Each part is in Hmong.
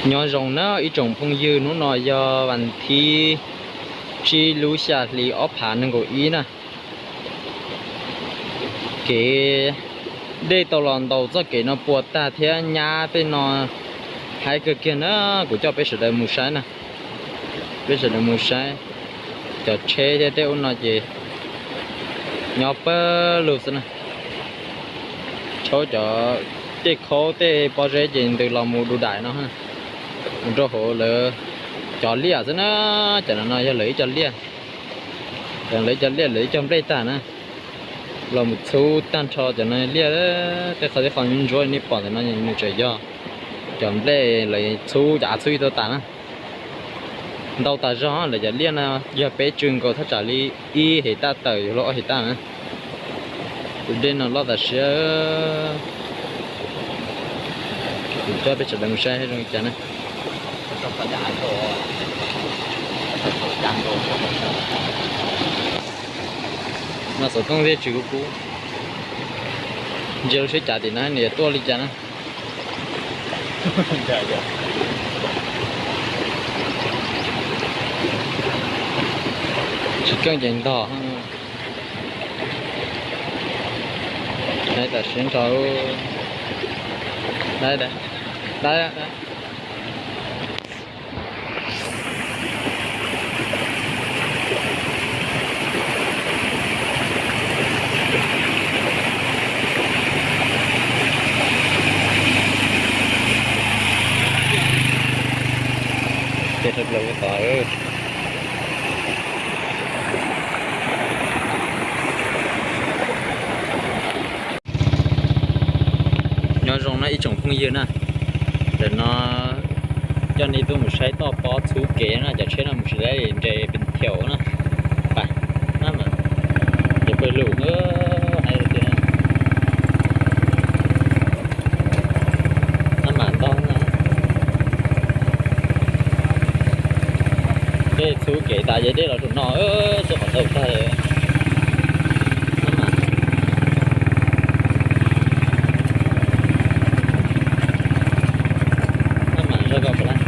Nyob zoo na ib tsoom phooj ywg, hnub no yog vas thib tsib lub xya hli ob phav nees nkaum ib na. Kev dej tau los ntaus txoj kev no puas tag thiab nyab tej no haib kawg kiag na. Kuv coj peb sawv daws mus saib na, peb sawv daws mus saib cov tsheb thiab tej ub no ces nyob pawg lug xwb na. Tshab cov tej khaub tej pob zeb ces ntws los mus du dais no, mus rau hauv lawv cov liaj xwb na. Cov no no yog lawv ib co liaj, lawv ib co liaj lawv ib co nplej tag na. Los mus txhub tag nrho cov no liaj, tej qhov tej qhov ntsuab nej pom ntawm no nws tseem yog cov nplej lawv txhub cov av txhub ib tau tas na. Ntau tas zog lawv cov liaj no yog peb tsw nkaus thaj tsam li ib hais taj tawm yuav luag ob hais taj na. Tus dej no loj tas siab. Kuv coj peb sawv daws mus saib zoo li cas na. No xov tooj tej tsw kub kub, ntsia lub siab cav tim no nws yuav tuaj li cas na. Tsis keej ces ntog. Tam sim nrog Nyob zoo na ib tsoom phooj ywg na, ntawm no coj nej tuaj mus saib toj pob txhub kev na, cov tsheb no mus tsis laib nres pes thiaum na. Pais, na mas, ces pawg lug, hais tias na mas ntog na. Dej txhub kev tas ces dej los rau no, txhub qhov ntau tag. Na mas, na mas zog ko puas laj.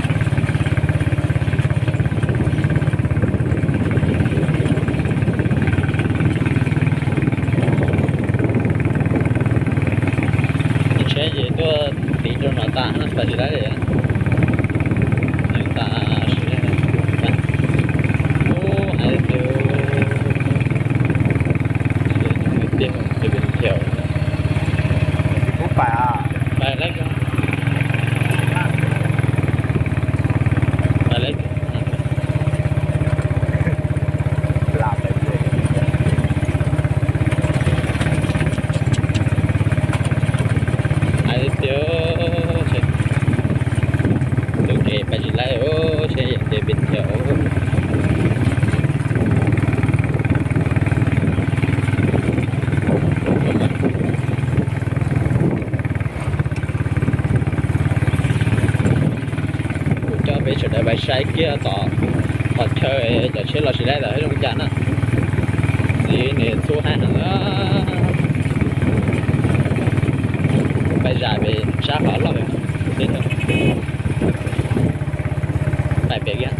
Tsheb ces tuaj tiv rau no tas no pas tsis laib li. Nws tas sis, ub, hais tias, tias, tias, tias, pais, pais, pais, hais tias, tus kev pais tsis laib, seb yog ntes pes thiab. Kuv coj peb sawv daws pais saib kiag tom qhov chaw cov tsheb los tsis laib tau zoo li cas na. Txiv nws txhub haib heev. Pais zam pem sab qhov loj pem, pais pem kiag.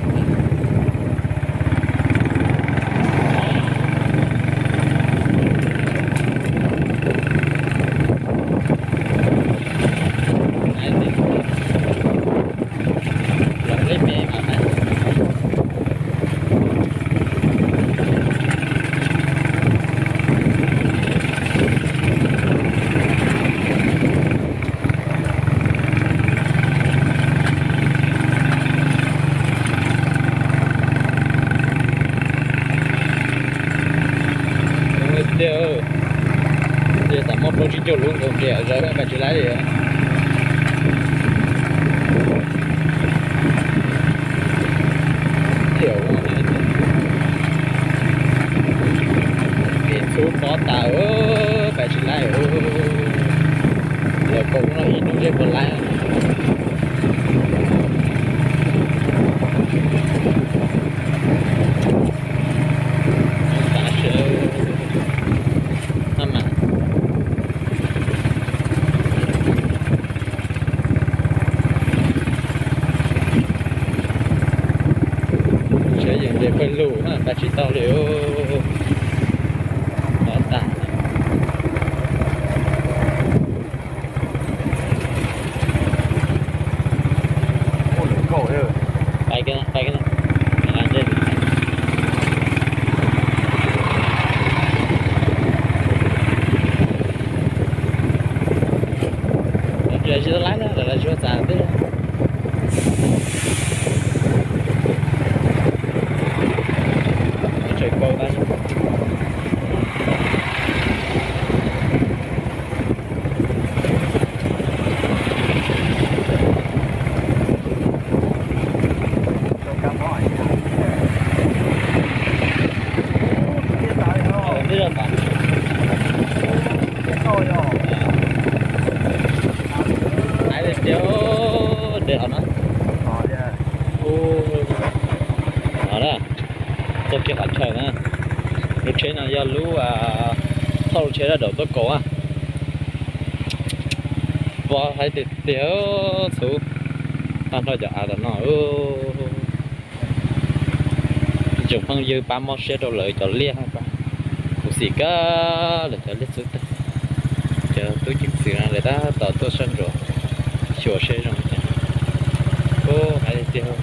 Tiag, yog tas muaj plaub tsib caug lub nkaus ntiam zawv pais tsis laib li. Thiab, es txhub pob tas, pais tsis laib. Yog kaum no ib hnub seb puas laib. Tav sawv, a mas, Pawg lug na, pab tsis tau li. Pov tas. Tsis tau laib na, lawv tsis ua txav twb. Tseem kaus tas. Hais tias de hov na. Hov na, txog kiag qhov chaw na. Lub tsheb no yog lub thauj lub tsheb dab daum tuaj kaus na. Pov hais tiag tiag, txhub tag nrho cov av tom no. Tsoom phooj ywg pab mob siab rau lawv cov liaj, kuv xim kawg lawv cov liaj txhub tag. Cov tub ceev xwm no lawv tab tom tuaj soj ntsuam xyuas seb zoo cas. Ub, hais tiag tiag.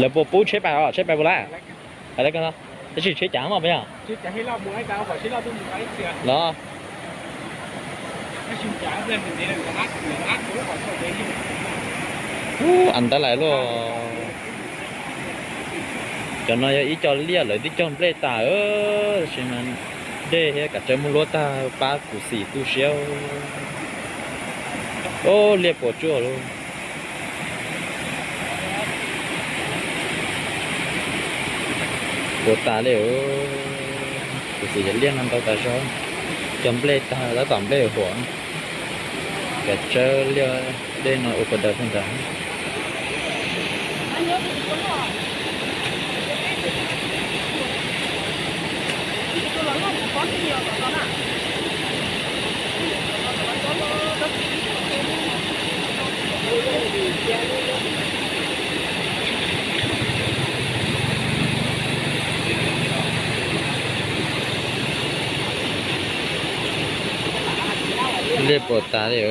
Lawv puas pub tsheb pais os, tsheb pais puas lawm? Tab sis tsheb cav mos puas yog? Los. Ub, as ntawd lawm lauj. Cov no yog ib co liaj lawv twb cog nplej tas, tab sis mas dej thiab kav tsawv muab luab tag pab kuv xim tu siab. Ub, liaj puas tsuaj lauj. Puas tas li. Kuv xim cov liaj no ntau tas zog, cog nplej tag tab tom nplej huam, kav tsawv liaj dej no ua puas daws tag ntawd. Liaj puas tas li.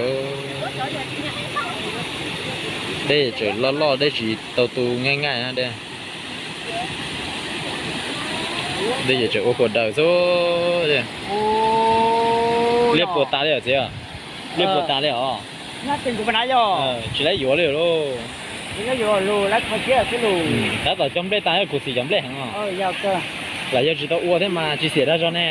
Dej tseem loj loj, dej tsis tau tu nqaij nqaij na dej. Dej tseem ua puas daws xwb. Liaj puas tas li os txiv? Liaj puas tas li os? Tsis laib yuav li lauj. Tab tom cog nplej tas, kuv xim cov nplej heev os. Lam yog tsis tau ua thiab mas tsis xiam dag zog ne.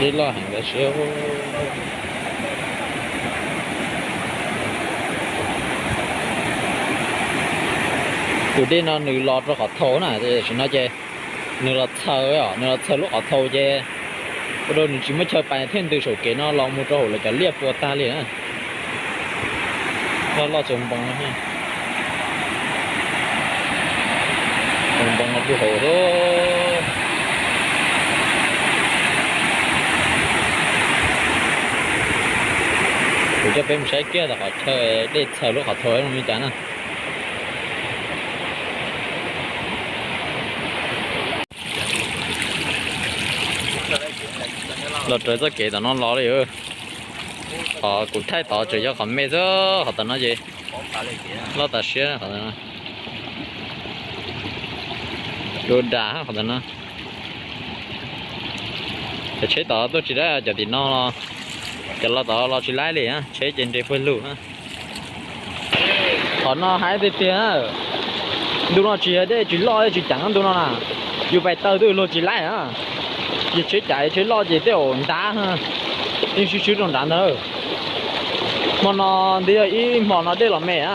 Dej loj heev ntawd siab. Tus dej no nws los rau qhov thau na, tam sim no ces nws los txhaws, nws los txhaws lub qhov thau ces ua rau nws tsis muaj chaw pais thiaj ntws saum kev no los mus rau hauv lawv cov liaj puas tag li na. Loj loj tsaws npoo, tsaws npoo no rau hauv xwb. Kuv coj peb mus saib kiag tom qhov chaw dej txhaws lub qhov thau zoo li cas na. Los raws txoj kev tom no los li. Qhov kuv thaij tod tseem yog qhov me xwb, qhov tom no ces loj tas siab qhov tom no. Dua das qhov tom no. Cov tsheb tod tuaj tsis laib, cov tim no, cov los tod los tsis laib li, tsheb ces nres pawg lug. Qhov no hais tiag tiag, ntu no tsis yog dej tsis loj dej tsis ceev ntu no na, yus pais taw twb luag tsis laib na. Yog tsheb cav tsheb loj ces tej zaum nrad, yeej swb swb rau nrad ntag. Hmo no nti yog ib hmo no dej los me na.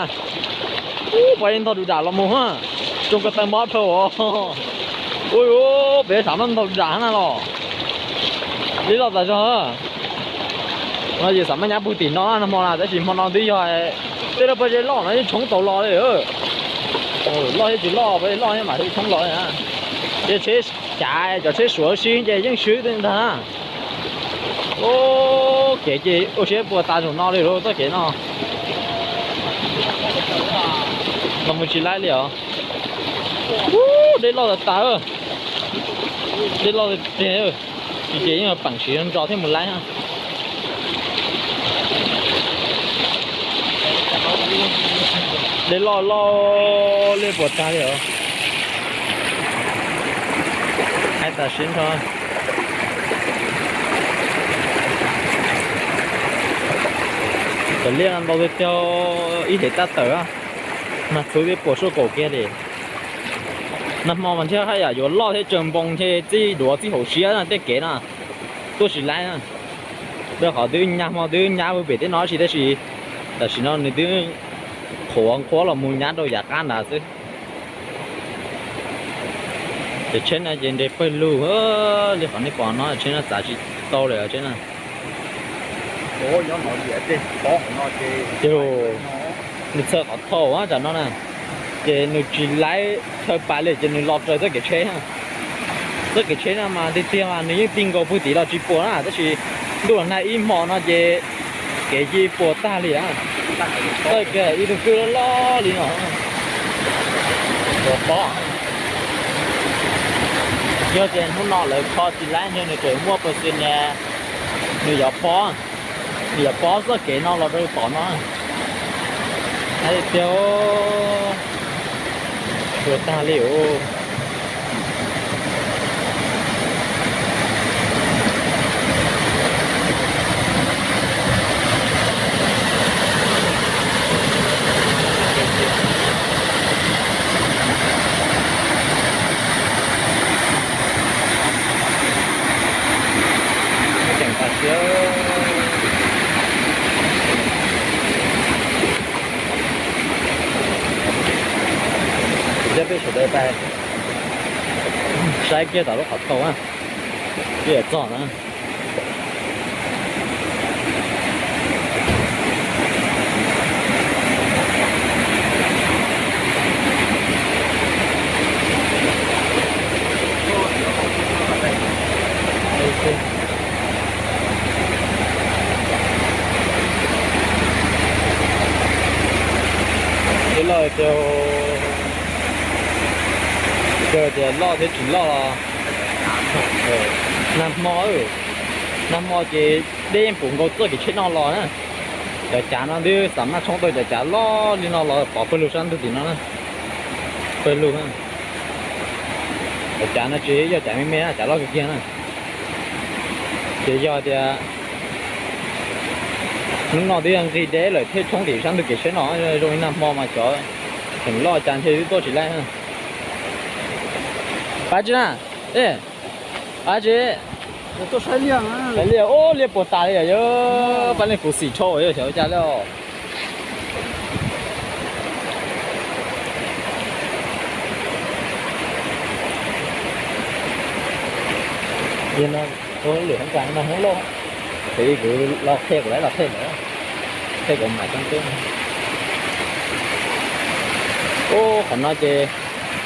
Peb ntog du dam los mus ha. Tsoo ko taw mob dhau. Ua, peb xav mas ntog du dam na los. Dej loj tas zog. No ces xav mas nyab pug tim no nag hmo na, tab sis hmo no twb yog tej laj pob zeb loj no yeej tshoob tau los li. Loj yeej tsis loj, pob zeb loj yeej mam li tshoob los li. Ces tsheb cav cov tsheb suav sib ces yeej swb ntag. Kev ces ua siab puas tas zaum no li lawm txoj kev no. Los mus tsis laib li os. Dej loj tas tas. Dej loj tiag tiag. Ces yeej peem siv ntso thiaj mus laib. Dej loj loj liaj puas tag li os. Haib tas siab nrho. Cov liaj no ntau tiag tiag, ib hev tab tawm. Nag txhub thiab puas suaj kaum kiag li. Nag hmo mas ntshe haj yam yuav loj thiab tsaws npoo ntshe txij duav txij hauv siab tej kev no. Tuaj tsis laib na. Rau qhov twb nyab hmo twb nyab pem tej no tsis, tab sis tam sim no nws twb qhuav nqhuab los mus nyab rau yav qab nrad xwb. Ces tsheb no ces nres pawg lug li qhov nej pom no, tsheb no txav tsis tau lawm tsheb na. Ces nws txhawj qhov thau tsam no na, ces nws tsis laib thawj pas li ces nws los raws txoj kev tsheb. Txoj kev tsheb no mas tiag tiag mas nws yeej tig nkaus pug tim los tsis puas na, tab sis ntuj los nag ib hmos no ces kev ci puas tag li. Txoj kev ib tug kwj loj loj li no. Yog tias hnub no lawv kho tsis laib ntshe nws tseem muaj pawg xi nias, nws yuav pob, nws yuav pob txoj kev no los rau tom no. Hais tias puas tag li os. Ceev tas siab. Thiab peb sawv daws pais saib kiag tom lub qhov thau na, twb yuav txog na. Dej loj, caw tias loj thiab tsis loj los nag hmo, nag hmo ces dej yeej puv nkaus txoj kev tsheb no los na. Cov cav no twb xav mas tshoob tau cov cav loj li no los pov pawg lug sab ntug tim no na. Pawg lug, cov cav no tsis yog cav me me na, cav loj kawg kiag na. Ces yog tias hnub no twb yog nqis deb lawm thiaj tshoob tim sab ntug kev tsheb no, zoo li nag hmo mas cov theem loj cas ntshe twb tuaj tsis laib. Pab tsi na, pab tsi. Saib liaj, ub, liaj puas tas li yog, pab leej khuv xim dhau yog xyov cas li os. Yog no ua lwm hoob kas no hoob lauj, kuv los qhia kuv lawv los qhia lawm, qhia kuv mam coob tub. Ub, qhov no ces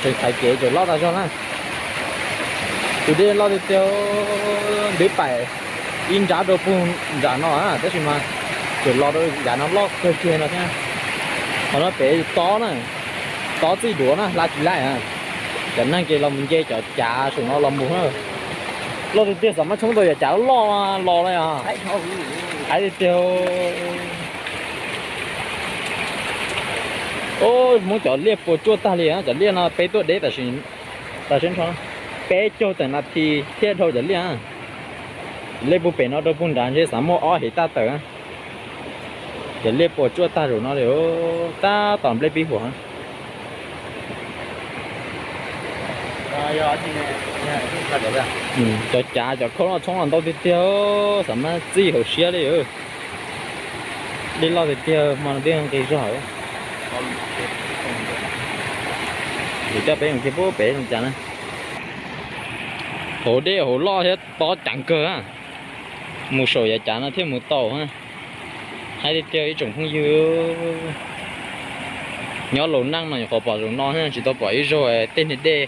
tseem thaiv kev tseem loj tag zog na. Tus dej loj tiag tiag, twb pais ib nrab rau puag nram no, tab sis mas tseem los rau yav no loj kawg kiag no thiab. Qhov no pem tob na, tob txij duav na, hla tsis laij. Cov neeg ces los mus nce cov cav saum no los mus na. Loj tiag tiag, xav mas tshoob tau cov cav loj loj los li os. Hais tiag tiag. Hmoob cov liaj puas tsuaj tag li, cov liaj no peb tuaj deb tam sim, tam sim no peb caug tawm nas this thiaj dhau cov liaj. Cov liaj puag pem no rau puag nrad ntshe xav muaj ob hev tag tawm. Cov liaj puas tsuaj tag zaum no li, tab tom nplej pib huam. Cov cav cov khaub noj tshoob los ntau tiag tiag, xav mas txij hauv siab li. Dej loj tiag tiag, hmo no twb nqis zog. Ces coj peb mus kiag pub pem zoo cas na. Hauv dej hauv loj thiab tob ceev kawg. Mus saum yav cav no thiaj mus tau. Haib tiag tiag ib tsoom phooj ywg. Nyob laus neej no nyuam qhuav pom zaum no, tsis tau pom ib zaug tej niag dej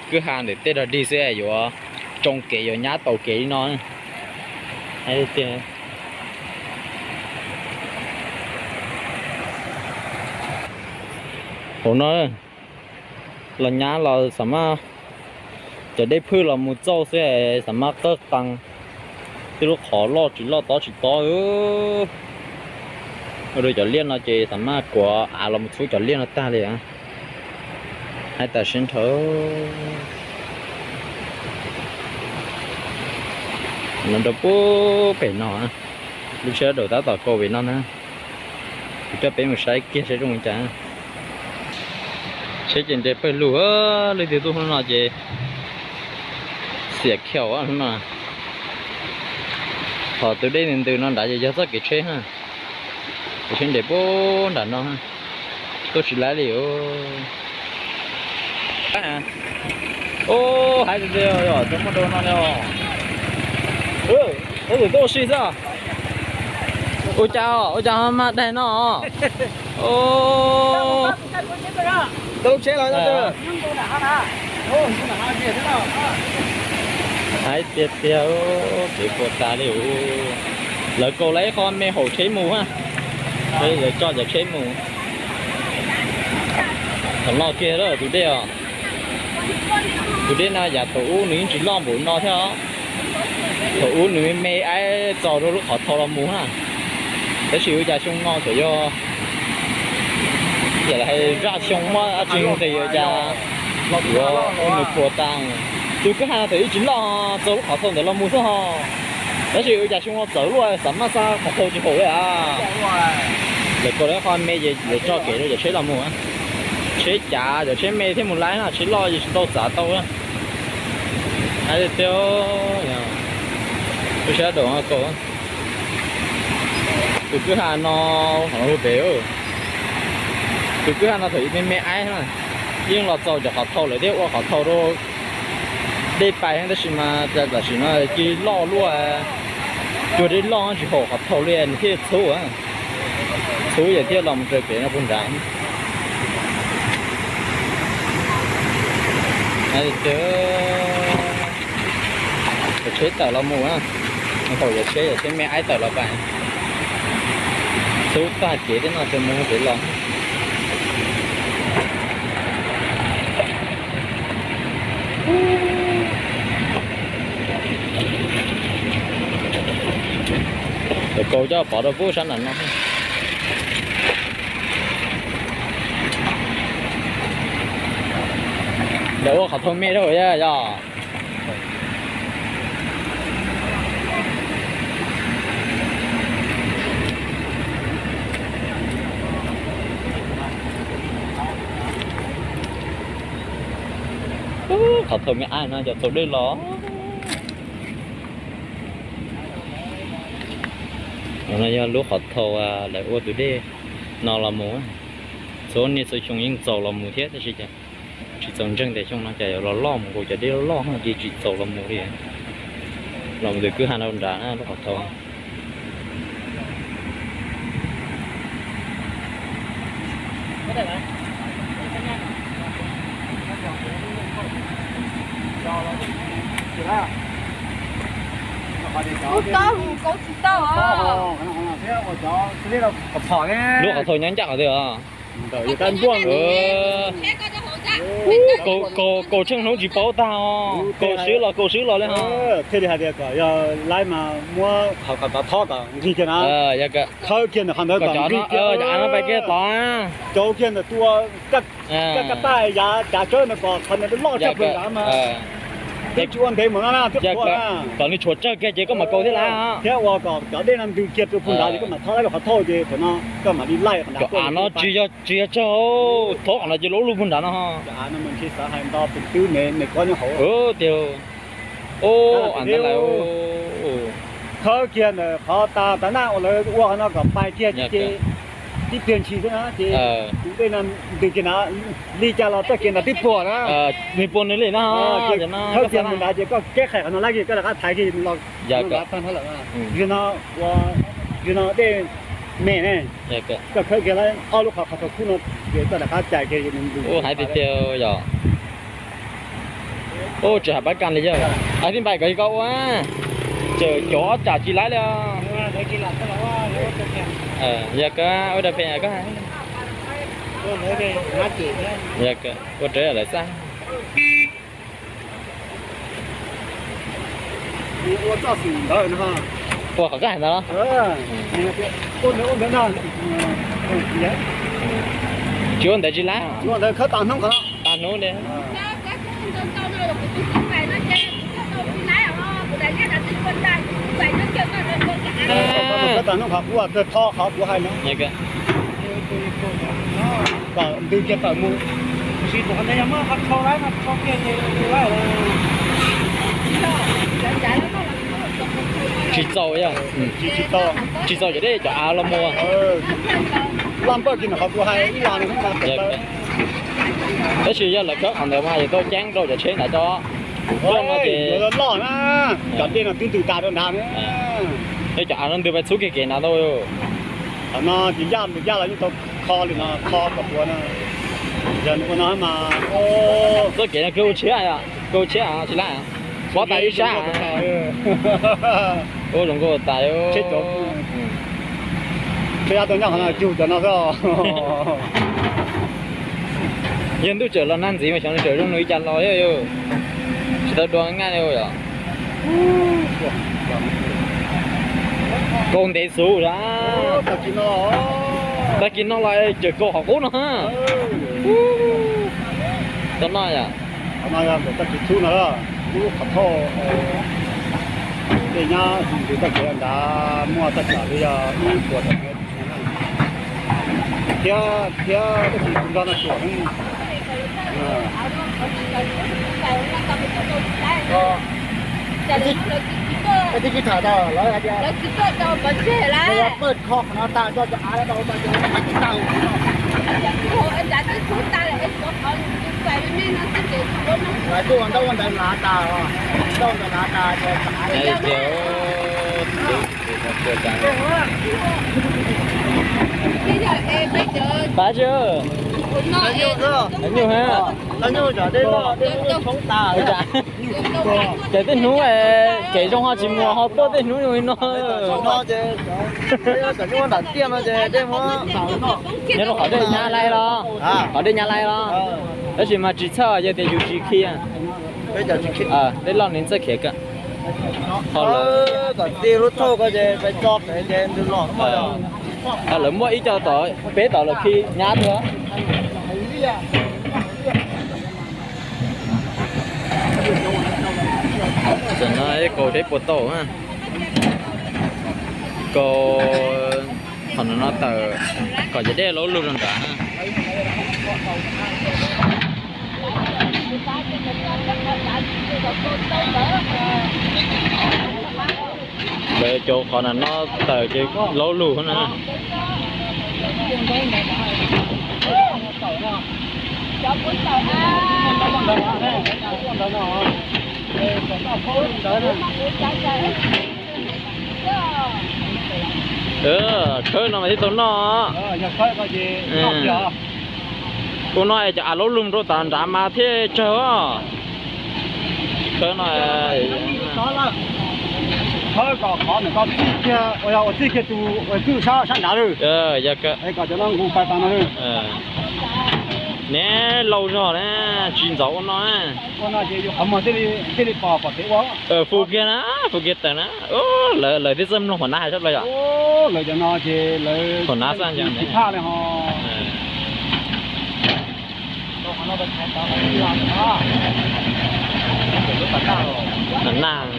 kwj ha ntawm tej dog dig xwb yuav tsoo kev yuav nyab taus kev li no. Haib tiag tiag. Hauv no los nyab los xam maj, cov dej phwj los mus txauj xwb xam maj qawj qees. Tej lub qhov loj tsis loj tob tsis tob. Ua rau cov liaj no ces xam maj kuav av los mus txhub cov liaj no tag li. Haib tas siab nrho. No rau pub pem no, lub tsheb daum tab tom kaus pem no na. Kuv coj peb mus saib kiag saib zoo li cas. Tsheb ces nres pawg lug, leej twg tuaj hnub no ces xiam khiaum hnub no. Qhov tus dej ntws ntws no nrad ces yog txoj kev tsheb na. Kev tsheb nres pub nram no, tuaj tsis laib li. Ub, haib tiag tiag, cov muaj dua no li os. Ub, tus tuaj ua si xwb. Ua cas, ua cas ho mag daig no? Haib tiag tiag, kev puas tas li. Lawv kaus lawv ib qho me haum tsheb mus ha. Lawv tso cov tsheb mus. Thaum no kiag lawm tus dej os. Tus dej no yav thaum ub nws yeej tsis loj npaum no thiab os. Thaum ub nws me me aib txaus rau lub qhov thau los mus na. Tab sis ua cas xyoo no txawm yog, yam li hais zaj xyoo muab dab tsi nqis ua cas yuav ua nws puas tas. Tus kwj ha no txawm yeej tsis loj txaus lub qhov thau ntawd los mus xwb ho. Tab sis ua cas xyoo no txawv luaj xam maj xa qhov thau tsis haum li a. Lawv kaus lawv qho me ces lawv tso kev rau cov tsheb los mus. Tsheb cav cov tsheb me thiaj mus laib na, tsheb loj ces tsis tau txav tau. Haib tiag tiag, lub sab daum kaus. Tus kwj ha no, pem, tus kwj ha no thaum ub me me aib na, yeej los txaus cov qhov thau lawm thiab ua qhov thau rau dej pais, tab sis mas tam sim no cia li loj luaj, cuag dej loj tsis haum qhov thau li nws thiaj txhub, txhub yam thiaj los mus raws pem no puag nrad. Cov tsheb tawm los mus, thaum yog tsheb, yog tsheb me aib tawm los pais, txhub tag kev thiab no tseem mus pem los. Lawv kaus coj pov rau pub sab nram no. Lawv ua qhov thau me rau yog. Qhov thau me aib no cov tau dej los. No yog lub qhov thau lawv ua tus dej no los mus. Txhua niaj txhua xyoo yeej txaus los mus thiab tab sis cas tsis txaus ntseeg tias xyoo no cas yuav los loj mus nkaus cov dej loj loj no ces tsis txaus los mus li. Los mus tus kwj ha no nrad na lub qhov thau. Ub, kaub mus kaub tsis tau os. Lub qhov thau nyob ncaj qhov twg os? Kaus tsheej hnub tsis paub tag os, kaus swb los kaus swb los li ho. Thiaj li hais tias kom yog laib mas muab qhov kom tov thob kom nqig kiag na, khawb kiag ntawm qhov ntawd kom nqig kiag, cov av no pais kiag tod, cau kiag ntawm tua kaj taj yav cav tsawb ntawd kom qhov ntawd loj tshaj plaws nrad mas twb tsis ua ntev mus no na, twb qhuav na. Kom nws tshuav tsawg kiag ces koj mam kaus thiab lawm. Thiab ua kom cov dej no ntws kiag rau puag nrad ces koj mam thob laib rau qhov thauj ces thaum no koj mam li laij qhov nrad. Cov av no tsis yog, tsis yog tsawg, thob qhov no ces lub lub puag nrad no ho. Cov av no mas ntshe xav hais nto tus twb me me kob nyob hauv. Tiag. Ub, av ntawd lawm. Khawb kiag ntawm qhov tas tav naj uas lawv ua qhov no kom pais kiag ces tib pliag ntshis xwb na ces tus dej no ntws kiag na, li cas los txoj kev ntawd twb puas na. Nws puas nws li no, ces khawb kiag mus nrad ces koj keb qhais qhov no lawm ces koj rov qab thaiv kiag los tag lawm. Zaum no ua, zaum no dej me ne, koj khawb kiag lawm ob lub qhov qhov thaum khub no ces koj rov qab cais kiag ntws. Hais tiag tiag yog. Ub, tsis hais pab kaj li yog, hais tij npais kom koj ua, tseem cov ob tsam tsis laib li. Yog kawg, ua rau pem koj, ua rau lawv xab. Ua qhov kaj ntawd los? Tsis ua ntawd tsis laib. Tas hnub li. Kom ntws kiag tawm mus. Tsis txaus, tsis txaus cov dej cov av los mus. Loj npawg kiag nram qhov kuv hais ib los no. Tab sis yog lawv khawb qhov ntawd mas yuav tau ceeb rau cov tsheb nrad tso. Loj no ces loj na, cov dej no twb ntws tas rau nrad na. Yog cov av no ntws pais txhub kiag kev nrad ntau. Qhov no ces yaj mus yaj los yeej tau kho li no, kho kom puas no. Yog nws ua no mas txoj kev no kawg ua tshiab, kawg ua tshiab tsis laib. Pob tas ib sab. Ua zoo nkauj tas. Tsheb yaj tau nyob qhov no cug cov no xwb. Yog ntuj tseem los nag ntxiv mas xyov nws tseem zoo nws li cas los yog tsis tau dua nqaij li yom. Kaus ntev xwb a. Tag kis no los tseem kaus qhov qub no. Tau noj yom. Qhov no yog ntawm tag kis txhub no, lub qhov thauj dej nyab ntws tag kis nrad muaj tag kis li yog ib puas tawm mev thiab, thiab tag kis tus nrog no tsuam. Twb tham tau lawv hais tias lawv yuav pawj kho qhov no tas coj cov av rau tas ces lawv hais tias tau. Lawv kuj ua ntaub ua ntawv lav tas, ntaub ua ntawv lav tas ces Pab tsi, nyuj ha. Ces tej hnub kev zoo ho tsis muaj ho tuaj tej hnub zoo li no. Nyob rau qhov dej nyab laij los, qhov dej nyab laij los, tab sis mas tsis txhawj yog tias yus tsis khi. Dej loj nws txawj khiav kawg. Lawv muaj ib co tom peb tom lawv khi nyab tuaj. Tam no kaus dej puas tau, kaus qhov no no tawm kom cov dej laub lug rau nrad. Lawv cov qhov no no tawm ces laub lug na. Khawb no mas thiaj tau noj. Ua no es cov av laub lug rau tom nrad mas thiaj tsawg os. Khawb no, khawb kom qhov ntawm ko txij kiag, ua txij kiag tus kwj sab sab nrad lawm. Yog kom cov no nqus pais tas no lawm. Neb laus zog na, tsis ntxov ua no. Ua no ces yus qhov muag thiaj li pom, pom kev ua. Fus kiag na, fus kiag tawm na. Lawv, lawv twb txawj mloog qhov nab hais sab plaws yom. Lawv cov no ces lawv, qhov nab xaj ncaws tsis phaj li ho. Tam naj,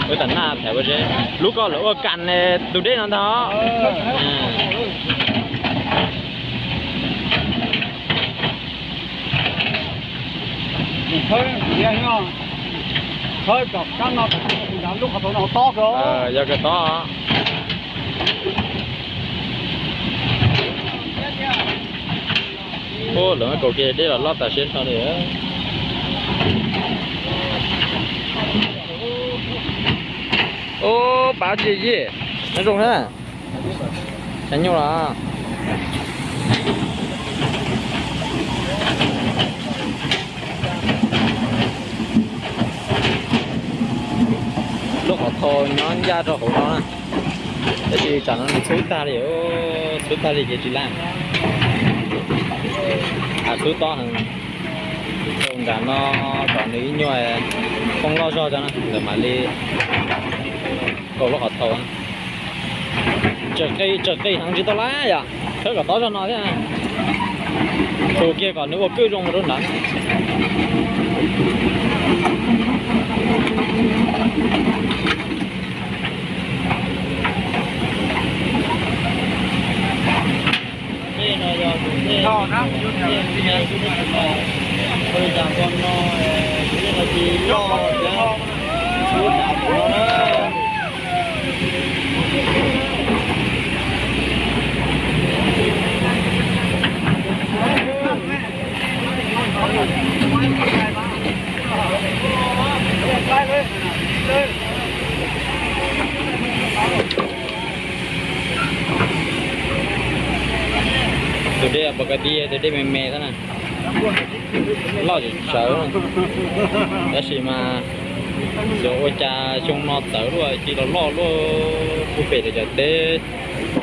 wb tam naj thaiv ua zeb. Lub ko lawv ua kas tus dej no ntag. Khawb, khawb kom kab no, lub qhov tau no tob kawg. Yog kawg tob. Lawv muab kaus kiag dej los loj tas siab nrho li. Ub, pab tsi yij, nyob zoo na. Cov nyuj los. Lub qhov thau nyob ncaj rau hauv no na. Tab sis tsam no nws txhub tag li, txhub tag li ces tsis laj. Txhub tob heev. Rau nram no kom nws ib nyuag poob loj zog tso na, lawv mam li kaus lub qhov thau. Tsawg qis heev tsis tau laj yom, khawb kom tob zog no thiab. Tus kiag kom nws ua kwj zoo rau nrad. Tus dej pos kab tib, tus dej me me xwb na. Loj tsawv, tab sis mas xyov ua cas xyoo no txawv luaj, cia li los loj luaj puag pem rau cov teb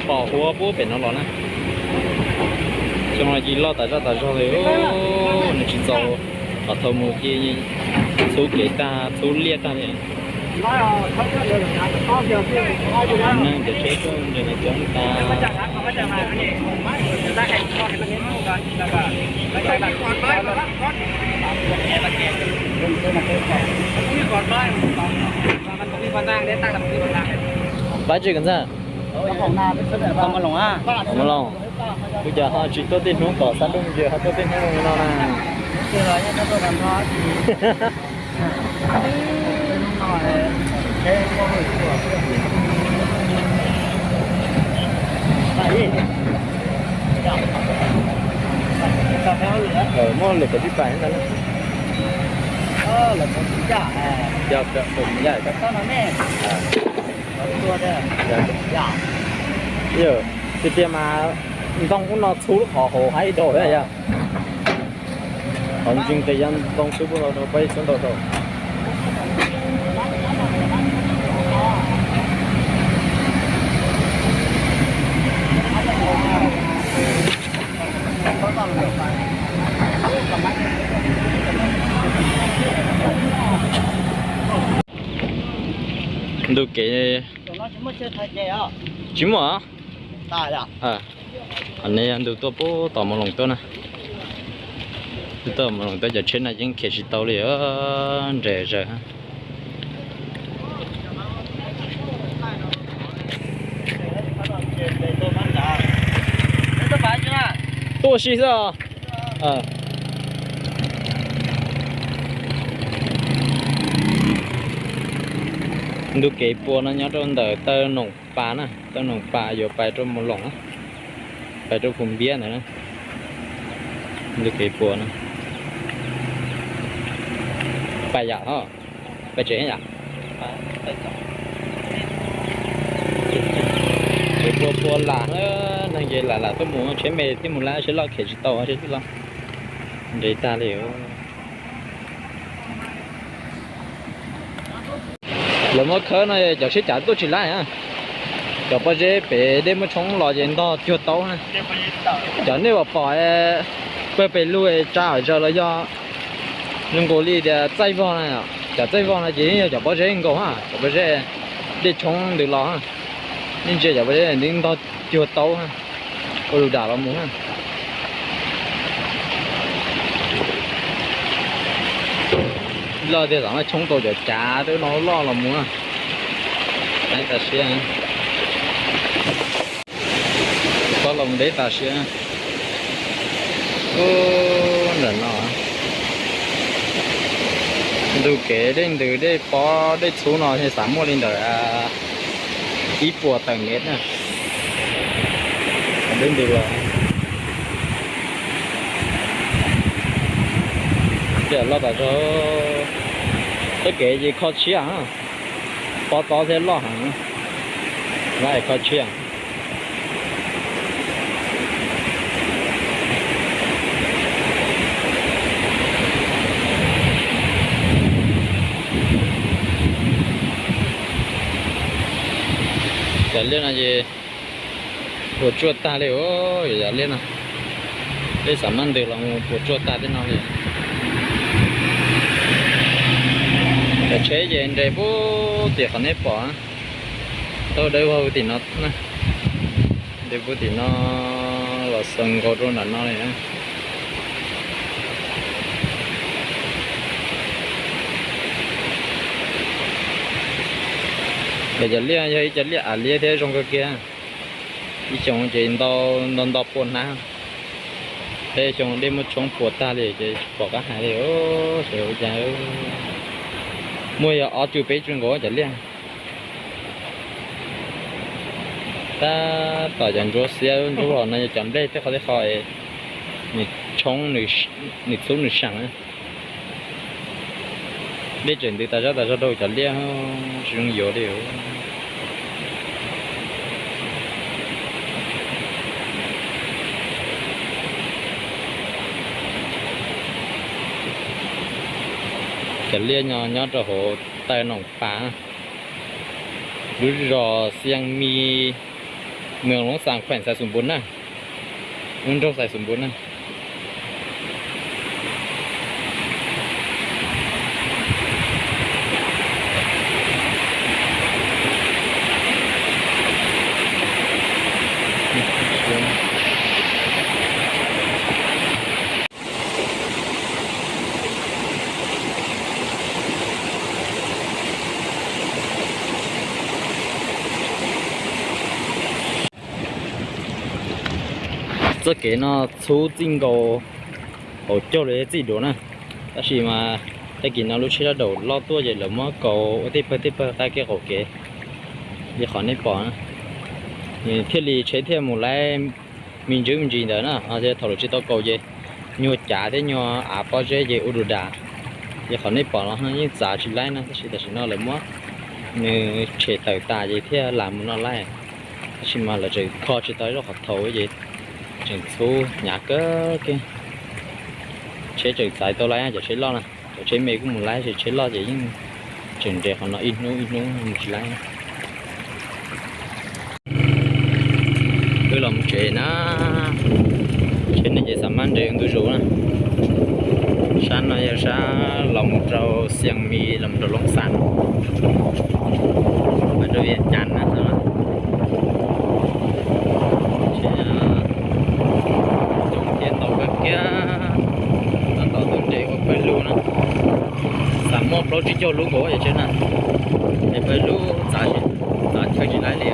pos huab puag pem no los na. Xyoo no cia li loj tas zaj tas zog li, nws tsis txaus, qhov thau mus cia li txhub kev tag, txhub liaj tag li. Neeg cov tsheb tuaj ntawm no coob tas. Pab tsi kawm ntxawg? Mloog. Kuv cas ho tsis tuaj tej hnub tom xab nrooj ntsia ho tuaj tej hnub zoo li no na. Muaj lwm tau tib pais ntag na. Yog, tiag tiag mas ntoo ub no txhub qhov hauv haib daus thiab yog. Qhov ntsis nqis yog ntoo txhub puag tau rau peb txhub ntau rau. Ntu kev tsis muaj. Qhov no yog ntu tuaj puag tom Mus Loos tuaj na. Tuaj Mus Loos tuaj cov tsheb no yeej khiav tsis tau li, nres zawg. Tuaj si xwb os. Ntu kev puas no nyob rau ntawm taw Noom Pas na, taw Noom Pas yuav pais rau Mus Loos, pais rau Phum Npiab ntawd na. Ntu kev puas no, pais yam ho, pais tsev yam. Kev puas puas lam, neeg ces lam lam tuaj mus, tsheb me thiaj mus lab, tsheb loj khiav tsis tau, tsheb loj nres tag li. Lawv muab khawb no cov tsheb cav tuaj tsis lab. Cov pob zeb pem dej muab tshoob los ces ntog cuag taub na. Cov nej pom pom pawg pes lug tsa hauv zaws los yog zoo nkaus li tias txaij vog na. Cov txaij vog no ces yog cov pob zeb nkaus, cov pob zeb dej tshoob ntws los. Nej ntsia cov pob zeb ntws ntog cuag taub, ua lus dam los mus. Loj tiag, tam no tshoob tau cov cav twb no loj los mus. Tam sim no los ntev tam sim no. Ntawm no, ntug kev dej ntws dej pob dej txhub no xav muaj li ntawm ib puas tawm mev na. Dej ntws los. Loj tas zog, txoj kev ces kho tshiab, pov tod thiab loj heev, lawv kho tshiab. Cov liaj no ces puas tsuaj tag li os, yog cov liaj no, peb xav maj ntws los puas tsuaj tag tej no li. Cov tsheb ces nres puag tim qhov nej pom, tau dawb vog tim no, dawb puag tim no los xaus nkaus rau nram no li na. Cov liaj yog ib cov liaj av liab thiab zoo kawg kiag. Ib xyoo ces ntau, ntau ntau pua hnab, peb xyoo dej muab tshoob puas tag li ces tsis pom qab hais li. Xyov ua cas, muaj yog ob tsw peb tsw nkaus cov liaj. Tab tom cov ntsuab xiab ntsuab los no yog cov nplej tej qhov tej qho, nws tshoob, nws txhub nws seem. Dej tseem ntws tas zog tas zog rau cov liaj, tsis zoo yuav li. Cov liaj no nyob rau hauv taw Noom Pas, lub zos Xiaj Mis, mwm Loob Xas, khueem Xais Xus Npus na, lub nroog Xais Xus Npus na. Txoj kev no txhub txij nkaus hauv caug los yog txij duav na, tab sis mas tag kis no lub tsheb laj daum loj tuaj ces lawv muab kaus ua tej pawg tej pawg qab kev qaum kev li qhov nej pom na, nws thiaj li tsheb thiaj mus laib me ntsis me ntsis ntawd na. Thaum lawv tsis tau kaus ces nyuag cav thiab nyuag av pob zeb ces ua du das li qhov nej pom no yeej txav tsis laib na, tab sis tam sim no lawv muab nws tshem tawm tas ces thiaj lam mus no laib. Tab sis mas lawv tseem kho tsis tau ib lub qhov thaum ces tseem txhub hnyav kawg kiag. Tsheb tseem txav tau laib cov tsheb loj na, cov tsheb me kuj mus laib, tsheb loj ces yeej tseem nres qhov no ib hnub ib hnub mus tsis laib. Wb los mus tsev na, tsheb no ces xav maj nres ntu zus na. Sab no yog sab los mus rau Xiaj Mis los mus rau Loob Xas, rau Vias Cas na. Coob thiab ntau kawg kiag, tab tom tuaj nres ua pawg lug na. Xav muaj plaub tsib caug lub nkaus yam tsheb na, es pawg lug txav, txav chaw tsis laib li.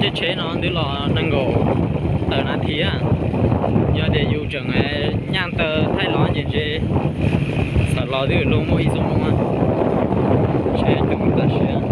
Caij tsheb no twb los nees nkaum tawm nas this. Yog tias yus tseem nyaj taw thaij los ces ntshe txawm los twb luag muaj ib xuab moos. Tsheb coob tam sim.